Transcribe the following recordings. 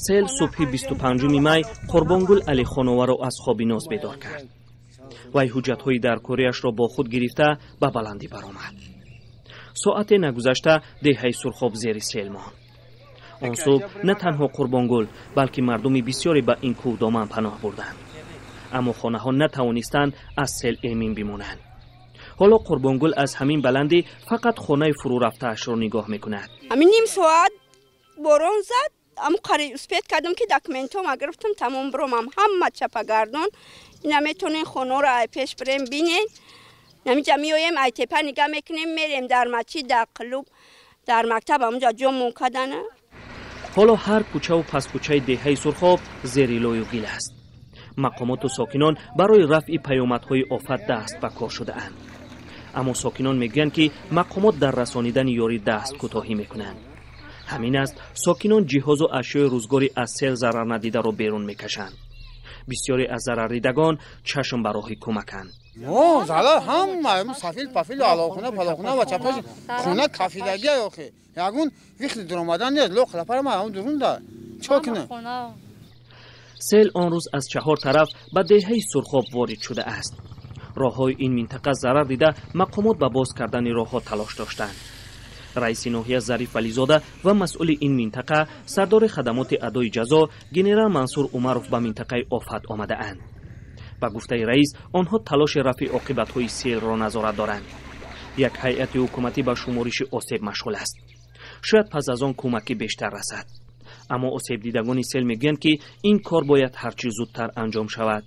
Сел субҳи 25 май Қурбонгул Алихоноваро аз хоби ноз бедор кард. Вай ҳуҷҷатҳои даркориашро бо худ гирифта ба баландӣ баромад. Соате нагузашта деҳаи Сурхоб зери сел монд. Он субҳ на танҳо Қурбонгул, балки мардуми бисёре ба ин кӯҳдоман паноҳ бурданд, аммо хонаҳо натавонистанд аз сел эмин бимонанд. Ҳоло Қурбонгул аз ҳамин баландӣ фақат хонаи фурӯрафтаашро нигоҳ мекунад. Ҳамин ним соат борон зад, аму қари успеть кардам, ки документома гирифтам, тамом биромам, ҳама чапагардон. Ина метонен хонаро ай пеш бирем, бинен. Намиҷа меоем, ай тепа нигаҳ мекунем, мерем дар масҷид, дар клуб, дар мактаб, ҳамунҷа ҷомон кардана. Ҳоло ҳар кӯчаву паскӯчаи деҳаи Сурхоб зери лою гил аст. Мақомоту сокинон барои рафъи паёмадҳои офат даст ба кор шудаанд, аммо сокинон мегӯянд, ки мақомот дар расонидани ёрӣ даст кӯтоҳӣ мекунанд. Ҳамин аст, сокинон ҷиҳозу ашёи рӯзгори аз сел зарар надидаро берун мекашанд. Бисёре аз зарардидагон чашм ба роҳи кӯмаканд. Зарар ҳама сафил пафилу алоқхона палоқхона ва чапаш хона кафидагия. Охи, ягон вихли дуромадан нест, лоқ лапарама ҳам дурунда чо кунам? Сел он рӯз аз чаҳор тараф ба деҳаи Сурхоб ворид шудааст. Роҳҳои ин минтақа зарар дида, мақомот ба боз кардани роҳҳо талош доштанд. Раиси ноҳия Зариф Вализода ва масъули ин минтақа, сардори хадамоти адои ҷазо генерал Мансур Умаров ба минтақаи офат омадаанд. Ба гуфтаи раис, онҳо талоши рафъи оқибатҳои селро назорат доранд. Як ҳайати ҳукуматӣ ба шумориши осеб машғул аст. Шояд пас аз он кӯмаки бештар расад, аммо осебдидагони сел мегӯянд, ки ин кор бояд ҳарчи зудтар анҷом шавад.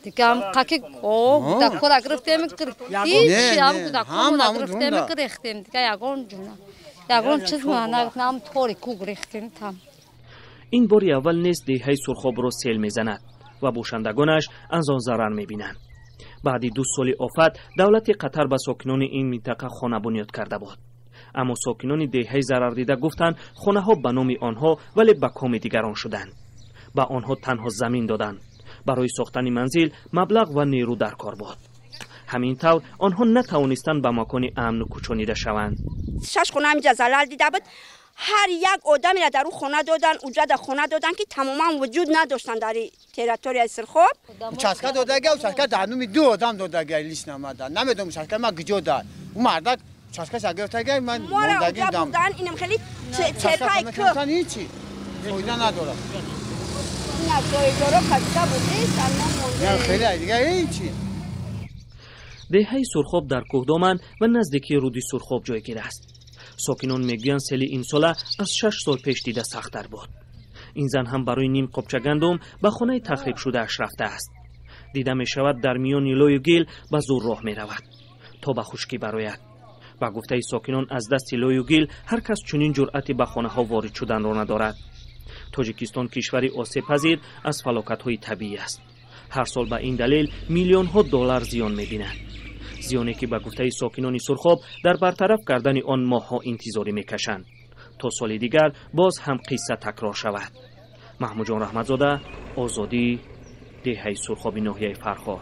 Дигам қаки кӯдакҳоро гирифтем, ҳичи ҳам кӯдакҳоро гирифтем, гирехтем. Дига ягон ҷуна, ягон чиз нам тори ку гирехтем там. Ин бори аввал нест деҳаи Сурхобро сел мезанад ва бошандагонаш аз он зарар мебинанд. Баъди 2 соли офат давлати Қатар ба сокинони ин минтақа хона бунёд карда буд, аммо сокинони деҳаи зарардида гуфтанд, хонаҳо ба номи онҳо, вале ба коми дигарон шуданд. Ба онҳо танҳо замин доданд. Барои сохтани манзил маблағ ва нерӯ дар кор буд. Ҳамин тавр онҳо натавонистанд ба макони амн кӯчонида шаванд. Шаш хона ҳамиҷа залал дида буд. Ҳар як одамеро дар ӯ хона додан, уҷада хона додан, ки тамоман вуҷуд надоштанд дар территорияи Сирхоб. Участка додага, участка дар номи ду одам додага, лично мада намедонам участка ма куҷо дар ӯ мардак участкаша гирифтага, ман мондагӣ дам. Инам хеле тепаи ку ҳичи фоида надорад. Хеле дига ҳичи. Деҳаи Сурхоб дар кӯҳдоман ва наздикии руди Сурхоб ҷойгир аст. Сокинон мегӯянд, сели имсола аз 6 сол пеш дида сахттар буд. Ин зан ҳам барои ним қопча гандум ба хонаи тахрибшудааш рафтааст. Дида мешавад, дар миёни лою гил ба зур роҳ меравад, то ба хушкӣ барояд. Ба гуфтаи сокинон, аз дасти лою гил ҳар кас чунин ҷуръати ба хонаҳо ворид шуданро надорад. Тоҷикистон кишвари осебпазир аз фалокатҳои табиӣ аст. Ҳар сол ба ин далел миллионҳо доллар зиён мебинад, зиёне ки ба гуфтаи сокинони Сурхоб дар бартараф кардани он моҳҳо интизорӣ мекашанд, то соли дигар боз ҳам қисса такрор шавад. Маҳмудҷон Раҳматзода, Озодӣ, деҳаи Сурхоби ноҳияи Фархор.